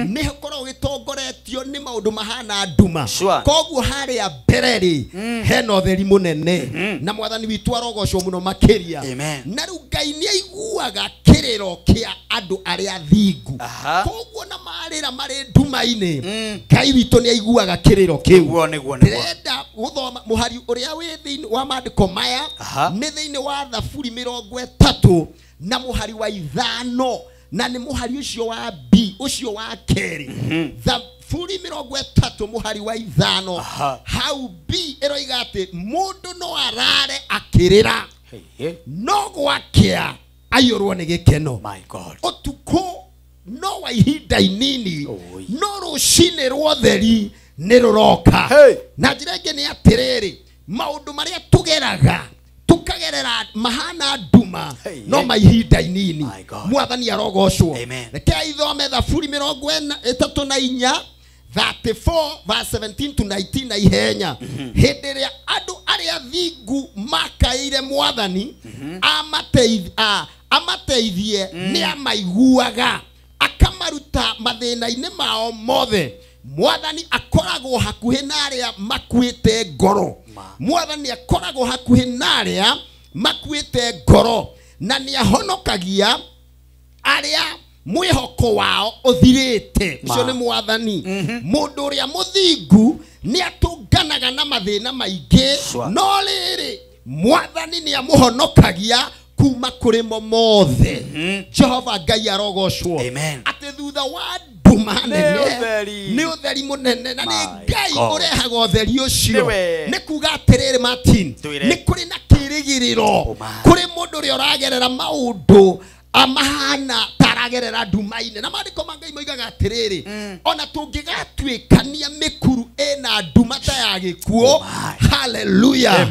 nĩ ũkoragwo gĩtongoretio nĩ maũndũ mahana nduma. Sure. Koguo harĩa mbere rĩ hena ũtheri mũnene. Na mwathani witũ arogocwo mũno makĩria. Amen. Na rĩu Ngai nĩ aiguaga kĩrĩro kĩa andũ arĩa thingu. Koguo na marĩra marĩ nduma-inĩ Ngai witũ nĩ aiguaga kĩrĩro kĩu. Nĩguo nĩguo nĩguo. Ndĩrenda gũthoma mũhari ũrĩa wĩ thĩinĩ wa maandĩko maya nĩ thĩinĩ wa Thaburi 30 na mũhari wa 5 na nĩ mũhari ũcio wa B ũcio wa kerĩ. Thaburi 30 mũhari wa 5 hau B ĩroiga atĩ mũndũ no arare akĩrĩra no gwakĩa aiyũrwo nĩ gĩkeno. My God. Ũtukũ no wa ihinda inini no rũcinĩ rwa ũtheri nĩ rũroka. Na njĩra ĩngĩ nĩ atĩrĩrĩ maũndũ marĩa tũgeraga tũkagerera mahana nduma no ma ihinda inini. Mwathani arogocwo. Reke ithome Thaburi 34 34 verse 17 to 19 na ihenya. Hĩndĩ ĩrĩa andũ arĩa thingu makaĩire mwathani amateithie nĩ amaiguaga akamaruta mathĩna-inĩ mao mothe. Mwathani akoragwo hakuhĩ na arĩa makuĩte ngoro. Mwathani akoragwo hakuhĩ na arĩa makuĩte ngoro na nĩ ahonokagia arĩa mwĩhoko wao ũthirĩte. Ũcio nĩ mwathani. Mũndũ ũrĩa mũthingu nĩ atũnganaga na mathĩna maingĩ no rĩrĩ Mwathani nĩ amũhonokagia kuma kũrĩ mo mothe. Jehova Ngai arogocwo. Atĩ thutha wa nduma nene nĩ ũtheri mũnene, na nĩ Ngai ũrehaga ũtheri ũcio. Nĩ kuga atĩrĩrĩ Martin, nĩ kũrĩ na kĩrĩgĩrĩro kũrĩ mũndũ ũrĩa ũragerera maũndũ amahana taragerera nduma-inĩ. Na maandĩko ma Ngai moigaga atĩrĩrĩ, ona tũngĩgatuĩkania mĩkuru ĩna nduma ta ya gĩkuũ, haleluya,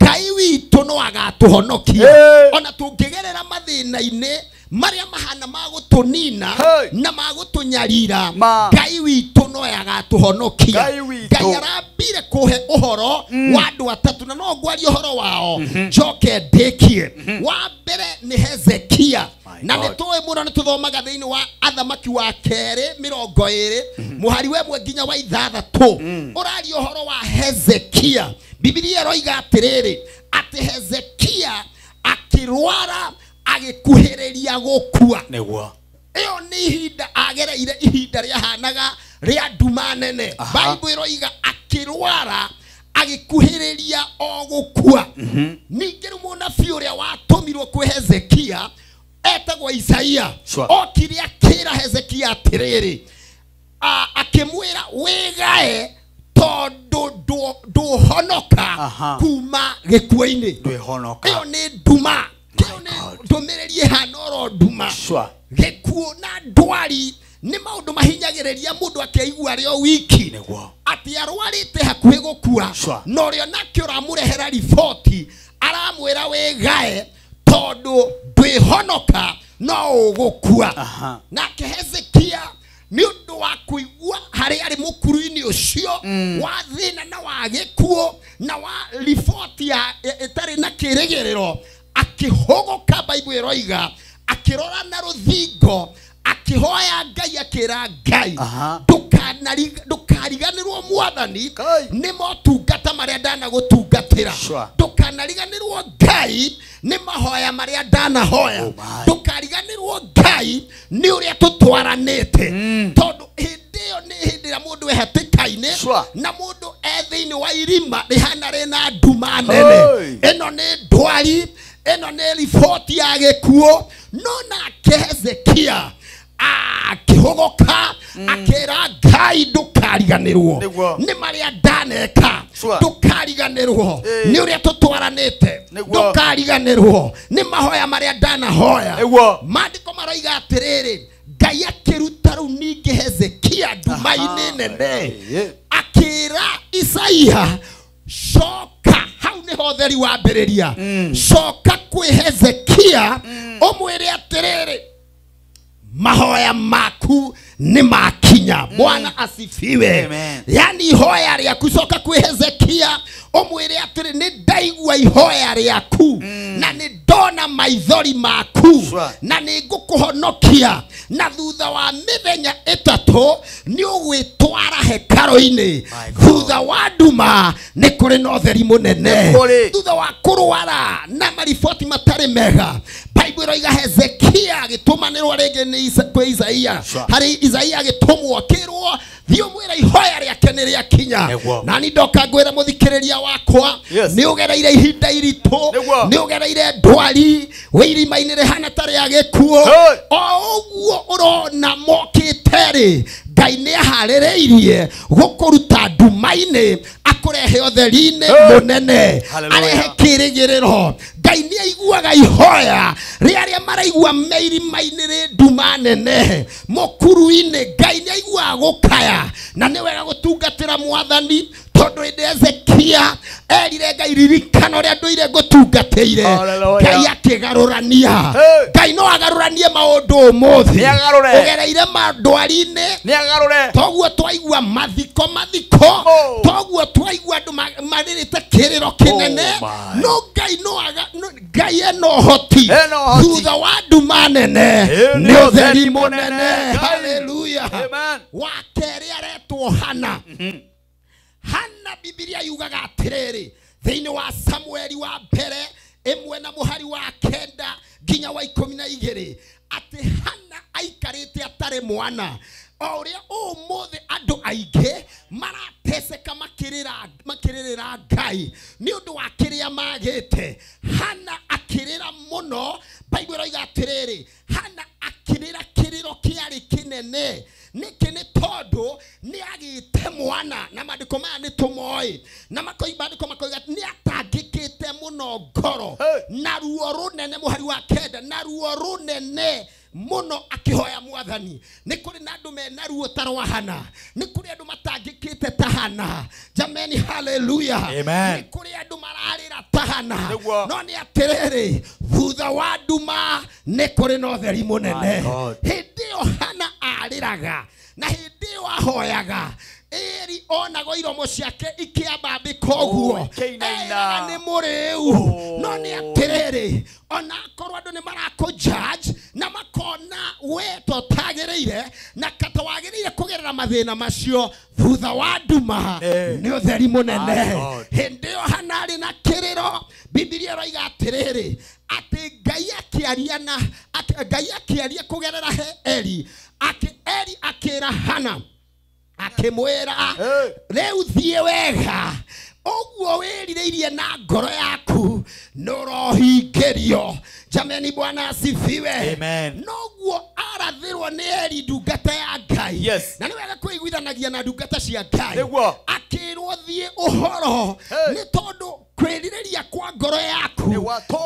Ngai witũ no agatũhonokia. Ona tũngĩgerera mathĩna-inĩ marĩa mahana magũtũnina na magũtũnyarira, Ngai witũ no agatũhonokia. Ngai arambire kũhe ũhoro wa andũ atatũ, na no ngwarie ũhoro wao njoke ndĩkie. Wa mbere nĩ Hezekia, na nĩ tũĩ mũno, nĩ tũthomaga thĩinĩ wa Athamaki wa kerĩ 20 mũhari wa 1 nginya wa 6, ũraria ũhoro wa Hezekia. Bibilia ĩroiga atĩrĩrĩ, atĩ Hezekia akĩrwara agĩkuhĩrĩria gũkua. Nĩguo ĩyo nĩ ihinda agereire, ihinda rĩahanaga rĩa nduma nene. Bible ĩroiga akĩrwara agĩkuhĩrĩria o gũkua. Ningĩ rĩu mũnabii ũrĩa watũmirwo kwĩ Hezekia etagwo Isaia, okire akĩra Hezekia atĩrĩrĩ, akĩmwĩra wĩgae tondũ ndũhonoka kuma gĩkuũ-inĩ. Ĩyo nĩ nduma, ĩyo nĩ ndũmĩrĩri ĩhana oro nduma. Gĩkuũ na ndwari nĩ maũndũ mahinyagĩrĩria mũndũ akĩigua arĩ o wiki, atĩ arwarĩte hakuhĩ gũkua, na ũrĩa nake ũramũrehera riboti aramwĩra wĩgae tondũ ndwĩhonoka no ũgũkua. Nake Hezekia nĩ ũndũ wa kũigua harĩa arĩ mũkuru-inĩ ũcio wa thĩna na wa gĩkuũ na wa riboti ya ĩtarĩ na kĩrĩgĩrĩro, akĩhũgũka. Bible ĩroiga akĩrora na rũthingo, akĩhoya Ngai, akĩra Ngai, ndũkariganĩrwo Mwathani nĩ motungata marĩa ndanagũtungatĩra, ndũkanariganĩrwo Ngai nĩ mahoya marĩa ndanahoya, ndũkariganĩrwo Ngai nĩ ũrĩa tũtwaranĩte. Tondũ hĩndĩ ĩyo nĩ hĩndĩ ĩrĩa mũndũ e hatĩka-inĩ na mũndũ e thĩinĩ wa irima rĩhana rĩna nduma nene. Ĩno nĩ ndwari, ĩno nĩ riboti ya gĩkuũ. No nake Hezekia akĩhũgũka akĩra Ngai, ndũkariganĩrwo nĩ marĩa ndaneka, ndũkariganĩrwo nĩ ũrĩa tũtwaranĩte, ndũkariganĩrwo nĩ mahoya marĩa ndanahoya. Maandĩko maroiga atĩrĩrĩ, Ngai akĩruta rĩu ningĩ Hezekia nduma-inĩ nene, akĩra Isaia, coka. Hau nĩho ũtheri wambĩrĩria. Coka kwĩ Hezekia ũmwĩre atĩrĩrĩ, mahoya maku nĩ makinya. Bwana asifiwe. Yani ihoya rĩaku, coka kwĩ Hezekia ũmwĩre atĩrĩ, nĩ ndaigua ihoya rĩaku na nĩ ndona maithori maku na nĩ ngũkũhonokia, na thutha wa mĩthenya 3 nĩ ũgwĩtwara hekarũ-inĩ. Thutha wa nduma nĩ kũrĩ na ũtheri mũnene. Thutha wa kũrwara na mariboti matarĩ mega, Bible ĩroiga Hezekia agĩtũmanĩrwo rĩngĩ nĩ kwĩ Isaia, harĩ Isaia agĩtũmwo akĩrwo thiĩ ũmwĩre ihoya rĩake nĩ rĩakinya. Na niĩ ndoka ngwĩre mũthikĩrĩria wakwa, nĩ ũgereire ihinda iritũ, nĩ ũgereire ndwari, wĩ irima-inĩ rĩhana ta rĩa gĩkuũ, o ũguo ũrona mokĩte rĩ, Ngai nĩ aharĩrĩirie gũkũruta nduma-inĩ akũrehe ũtheri-inĩ mũnene, arehe kĩrĩgĩrĩro. Ngai nĩ aiguaga ihoya rĩa arĩa maraigua me irima-inĩ rĩ nduma nene mũkuru-inĩ. Ngai nĩ aiguaga gũkaya, na nĩ wega gũtungatĩra Mwathani, tondũ hĩndĩ Hezekia erire Ngai, ririkana ũrĩa ndũire ngũtungatĩire. Ngai akĩgarũrania. Ngai no agarũranie maũndũ ũmũthĩ. Ũgereire mandwari-inĩ, toguo twaigua mathiko, toguo twaigua andũ marĩrĩte kĩrĩro kĩnene, no Ngai no Ngai ena ũhoti. Thutha wa nduma nene nĩ ũtheri mũnene. Haleluya. Wa kerĩ aretwo Hana. Hana Bibilia yugaga atĩrĩrĩ, thĩinĩ wa Samueli wa mbere 1 na mũhari wa 9 nginya wa 12, atĩ Hana aikarĩte atarĩ mwana. O ũrĩa ũmũthĩ andũ aingĩ marateseka makĩrĩrĩra Ngai nĩ ũndũ wa kĩrĩa magĩte. Hana akĩrĩra mũno, Bible ĩroiga atĩrĩrĩ, Hana akĩrĩra kĩrĩro kĩarĩ kĩnene. Nĩkĩ? Nĩ tondũ nĩ agĩte mwana, na maandĩko maya nĩ tũmoĩ, na maandĩko makoiga nĩ atangĩkĩte mũno ngoro na ruo rũnene, mũhari wa 9, na ruo rũnene mũno akĩhoya mwathani. Nĩ kũrĩ na andũ mena ruo ta rwa Hana, nĩ kũrĩ andũ matangĩkĩte ta Hana. Jameni, haleluya. Amen. Nĩ kũrĩ andũ mararĩra ta Hana, no nĩ atĩrĩrĩ, thutha wa nduma nĩ kũrĩ na ũtheri mũnene. Hĩndĩ ĩyo Hana arĩraga na hĩndĩ ĩyo ahoyaga, Eri onago iromo ciake ikĩambambĩka ũguo, eraga nĩ mũrĩu. No nĩ atĩrĩrĩ, ona akorwo andũ nĩ marakũ judge na makona we totagĩrĩire na kata wagĩrĩire kũgerera mathĩna macio, thutha wa nduma nĩ ũtheri mũnene. Hĩndĩ ĩyo Hana arĩ na kĩrĩro, Bibilia ĩroiga atĩrĩrĩ, atĩ Ngai akĩaria na Ngai akĩaria kũgerera he Eri, Eri akĩra Hana akĩmwĩra, rĩu thiĩ wega, ũguo wĩrirĩirie na ngoro yaku nĩũrohingĩrio. Jameni, Bwana asifiwe. Amen. Noguo arathĩrwo nĩ Eri ndungata ya Ngai. Yes. Na nĩ wega kwĩiguithanagia na ndungata cia Ngai. Nĩguo. Akĩrwo thiĩ ũhoro nĩ tondũ kwĩrirĩria kwa ngoro yaku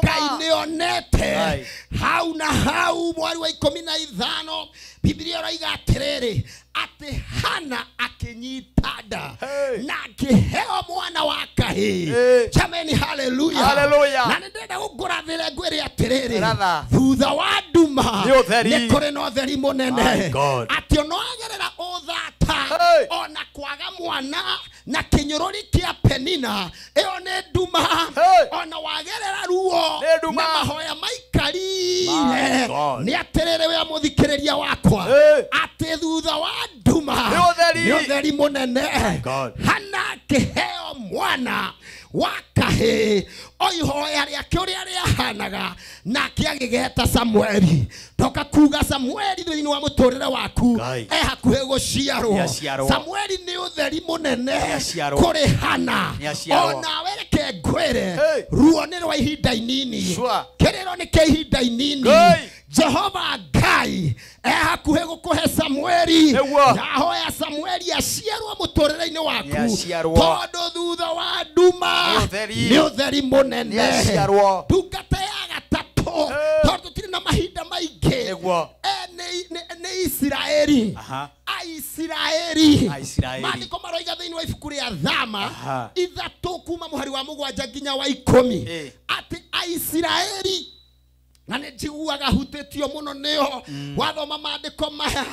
Ngai nĩonete. Hau na hau mwari wa 15 Biblia ĩroiga atĩrĩrĩ, atĩ Hana akĩnyita nda na akĩheo mwana wa kahĩĩ. Jameni, haleluya. Haleluya. Na nĩndĩrenda gũkũrathĩra ngwĩre atĩrĩrĩ, thutha wa nduma nĩ kũrĩ na ũtheri mũnene. Atĩ ona wagerera ũthata ona kwaga mwana na kĩnyũrũri kĩa Penina, ĩyo nĩ nduma. Ona wagerera ruo na mahoya maikarire, nĩ atĩrĩrĩ we mũthikĩrĩria wakwa, atĩ thutha wa nduma nĩ ũtheri mũnene. Hana akĩheo mwana wa kahĩĩ, o ihoya rĩake ũrĩa rĩahanaga, nake agĩgeta Samueli. Ndoka kuga Samueli thĩinĩ wa mũtũrĩre waku e hakuhĩ gũciarwo. Samueli nĩ ũtheri mũnene kũrĩ Hana. Onawe reke ngwĩre, ruo nĩ rwa ihinda inini, kĩrĩro nĩ kĩa ihinda inini. Jehova Ngai e hakuhĩ gũkũhe Samueli. Ndahoya Samueli aciarwo mũtũrĩre-inĩ waku, tondũ thutha wa nduma nĩ ũtheri mũnene. Ndungata ya gatatũ, tondũ tũtirĩ na mahinda maingĩ, nĩ Isiraeli. Aisiraeli. Maandĩko maroiga thĩinĩ wa ibuku rĩa Thama 3 kuma mũhari wa 7 nginya wa 10, atĩ Aisiraeli, na nĩ njiguaga hutĩtio mũno nĩo wathoma maandĩko maya.